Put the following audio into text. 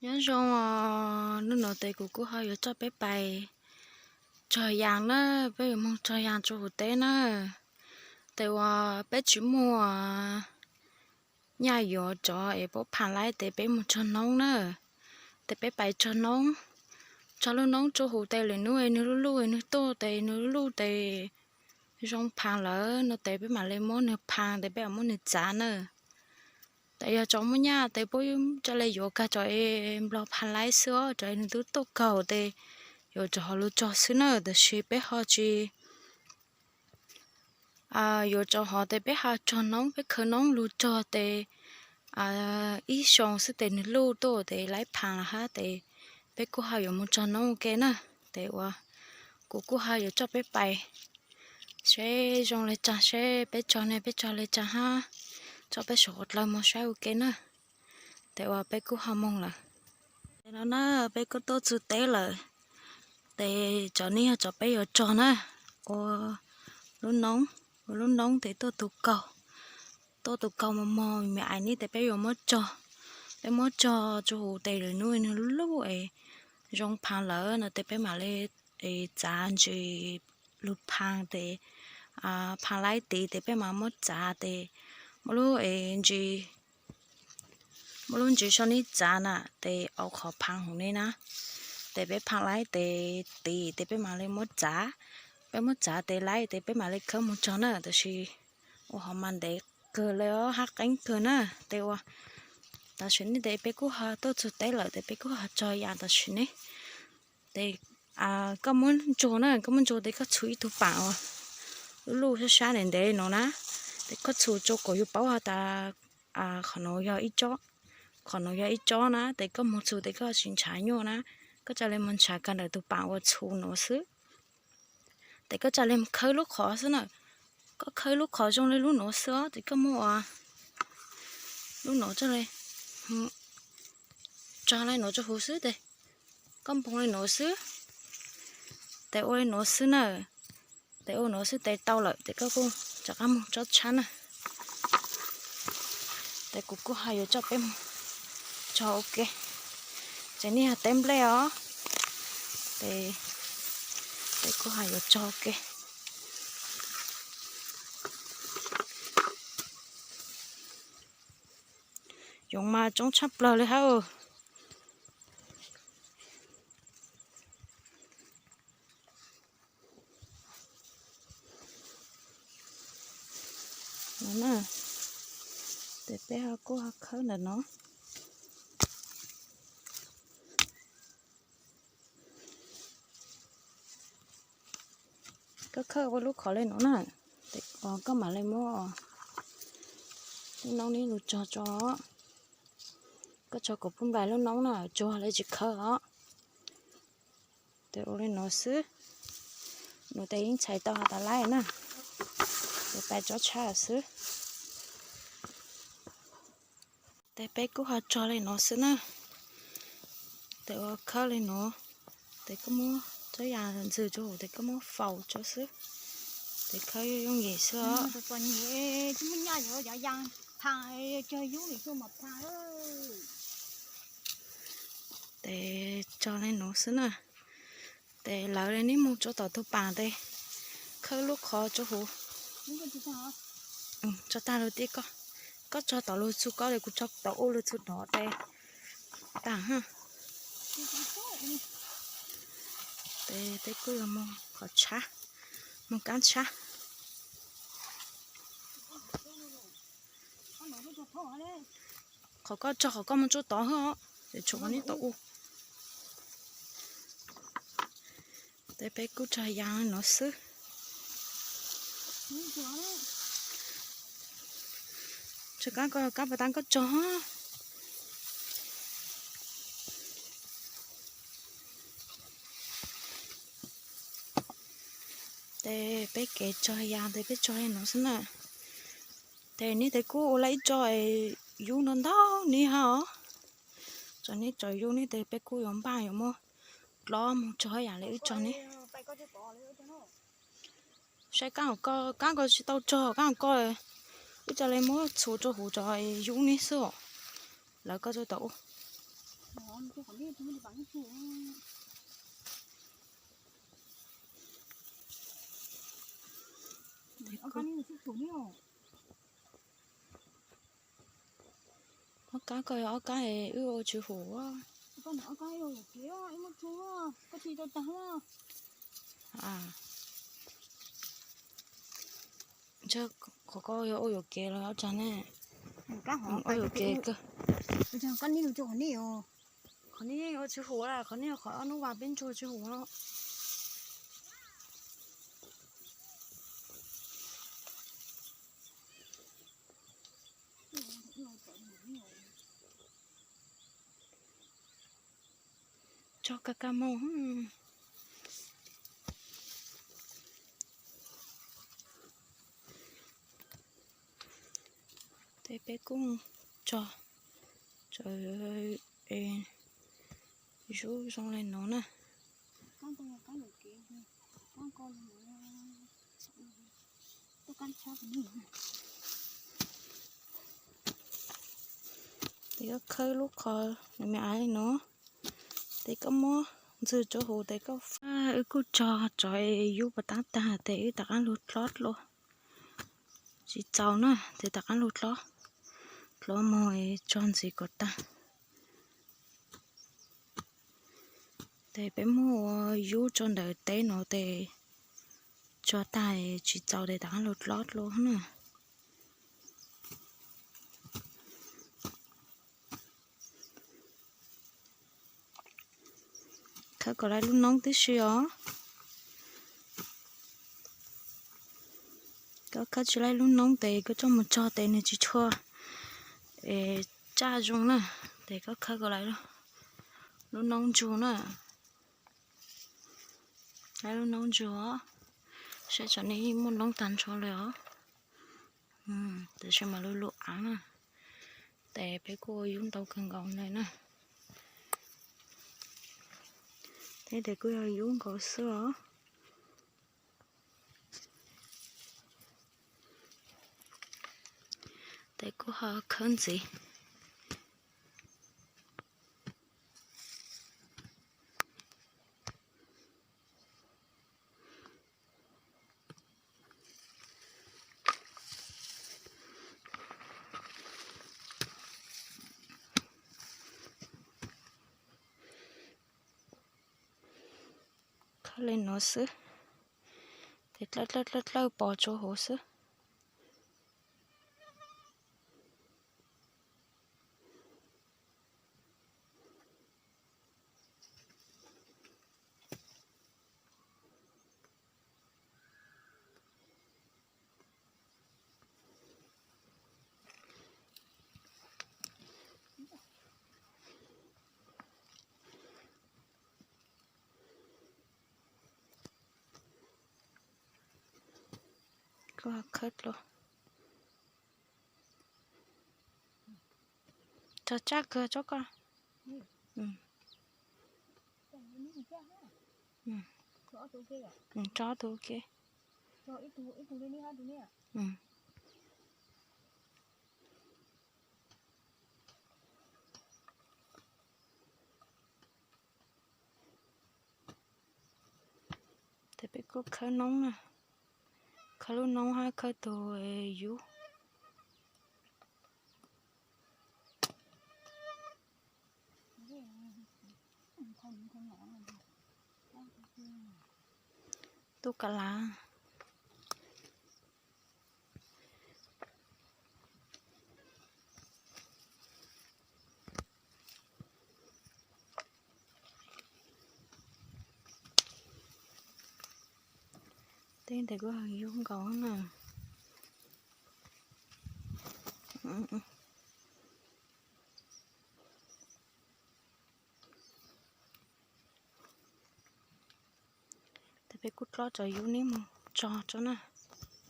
Nyob zoo os, hnub no tes kuv kuj ho yuav coj peb pais tsog yas na, peb yuav moog tsog yas rua huv teb na. Tes uas peb tsi muaj nyaj yuav tsov es puab phaam laib tes peb moog tsog noob na. Tes peb pais tsog noob, tsog lub noob rua huv tes lwm nub es nwg luj luj es nwg tuaj tes nwg luj luj tes zoo phaam lawm no tes peb mam le muab nwg phaam tes peb mam muab nwg txav na. Tes yog tsov muaj nyaj tes puab ca le yuav kag tsov es nplog phaam laib xwb os, tsov es nwg tub tuaj kaug tes yuav tsov hov lug tsog xwb na, tab sis peb ho tsi yuav tsov hov tes peb ho tsog noob, peb khawb noob lug tsog tes ib xyoo xwb tes nwg luj tuaj tes laib phaam lawm hab tes peb kuj ho yuav moog tsog noob ua ke na. Tes uas kuv kuj ho yuav coj peb pais seb zoo le caag, seb peb tsog ne peb tsog le caag hab, coj peb saum dlawg moog saib ua ke na. Tes uas peb kuj ho moog lawm. Tes no na peb kuj tuaj txug teb lawm. Tes tsov ne yog tsov peb yuav tsog na, ua lub noob, ua lub noob tes tuaj tu kaug, tuaj tu kaug mos mos me ais ne tes peb yuav muab tsog, peb muab tsog rua huv tes lwm nub nwg luj luj es zoo phaam lawm no tes peb mam le txav ntsis lug phaam tes phaam laib tid tes peb mam muab txav tes muab lub ntsis, muab lub ntsis sau nib txav na tes au qhov phaam huv ne na. Tes peb phaam laib tes tid tes peb mam le muab txav, peb muab txav tes laib tes peb mam le khawb moog tsog na, tab sis ua hov mas ntev kawg le os, hab qeeb kawg na. Tes ua tam sim ne tes peb kuj ho tuaj txug teb lawm tes peb kuj ho tsog yas tam sim ne. Tes koj muab ntsuag na, koj muab ntsuag tes koj txhu ib tug paam uas luj luj sab sab ntev ntev le nuav na, tes koj txhu rua kom yug paub has tas qhov nuav yog ib tsob, qhov nuav yog ib tsob na, tes koj moog txhu tes koj tsi ntshav nyuaj na, koj ca le moog ntshav kag ntawm tug paam uas txhu nuav xwb. Tes koj ca le khawb lub qhov xwb na, koj khawb lub qhov zoo le lub nuav xwb os, tes koj muab ua lub nuav tsog le, tsog le nuav rua huv xwb tes koj npoog le nuav xwb. Tes ua le nuav xwb na, tes ua nuav xwb tes tau lawm tes koj kuj rov qab moog tsob tshab na. Tes kuv kuj ho yuav coj peb moog tsog ua ke, ces ne yog teb nplej os, tes peb kuj ho yuav tsog ua ke. Yoov mas tsoob tshaj plawg le hab. Tes peb ho kuj ho khawb ntawm no. Koj khawb ua lub qhov le nuav na, tes koj mam le muab lub noob nib lug tsog tso. Koj tsog kom puj nplaim lub noob na, tsuag le tsis khawb os. Tes ua le nuav xwb, nuav tes yeej txhais tau has tas laib na, tes pais tsob tshab xwb. Tes peb kuj ho tsog le nuav xwb na, tes ua khawb le nuav, tes koj muab tsob yas ntxwg rua huv tes koj muab faus tso xwb, tes khawb yooj yim xwb os. Tes tsog le nuav xwb na, tes lawv le nib moog rua tom tug paam tes khawb lub qhov rua huv. Tso tag lug tib koj, koj tso tom lug txug koj le kuv tso tom ub lug txug nov tes tag. Tes peb kuj yuav moog qhov tshab, moog kaab tshab. Qhov koj tso qhov koj moog tsuab tod hwb os, es tshuav qhov nib tom ub. Tes peb kuj tsog yas nuav xwb. Tsog kaab koj, kaab pas tas koj tsog. Tes peb kev tsog yas tes peb tsog le nuav xwb na. Tes neb tes kuj ua le ib tso yub ntau ntau neb hab os. Tso neb tso yub neb tes peb kuj yuav npaj yuav muab dlob moog tsog ib yam le wb tsog neb. Saib kaab hauv ko, kaab ko tsis tau tsog, kaab hauv ko wb ca le muab txhuv rua huv tso yub neb xwb os. Lawv koj tsuab tom ub. Ob kab koj yog ob kab es wb ua tsis hum. Ntshe qhov koj yog ua yuam kev los ua cas ne? Ua yuam kev kawg. Qhov nej ua tsis hum, qhov nej qhov ob hnub vas peb ntsuag tsis hum no. Tso kaj kaj moog. Ces peb kuj tso, tso zub zoo li no na. Ces koj khawb lub qhov me me li no, ces koj muab ntxwg tso huv ces koj, wb kuj tso tsov yub puas tab tag ces wb rov qab lug dlob dlua. Tsis txaus na ces rov qab lug dlob, dlob moog tso ntxiv kom tag. Ces peb muab ua yub tso ntawm teb no ces tso tag tsis txaus ces rov qab lug dlob dlua na. Khawb kom lawv lub noob tib si os. Koj khawb tsis laib lub noob ces koj coj mus tsog ces nws tsis tshua tsaj zoo na. Ces koj khawb kom lawv lub noob ntsug na. Lawv lub noob ntsug os. Saib tsam nej muaj noob tag nrho li os. Tab sis mas lub lub av na. Ces peb kuj ua yub ntau kawg nkaus li na. Ces kuj yog yub nkaus xwb os. Ces kuj ho khawb ntxiv. Khawb li nuav xwb, ces dlawb dlawb dlawb dlawb pos tsua huv xwb. Kuv khawb dlua. Tso tsaj kawg tsob koj. Tso ob tug ua ke. Ces peb kuj khawb noob na, khawb lub noob hab khawb tug yub. Tub ka lav. Teb ntawd kuj yub nkaus na. Ces peb kuj dlob cov yub neb mus tso tso na.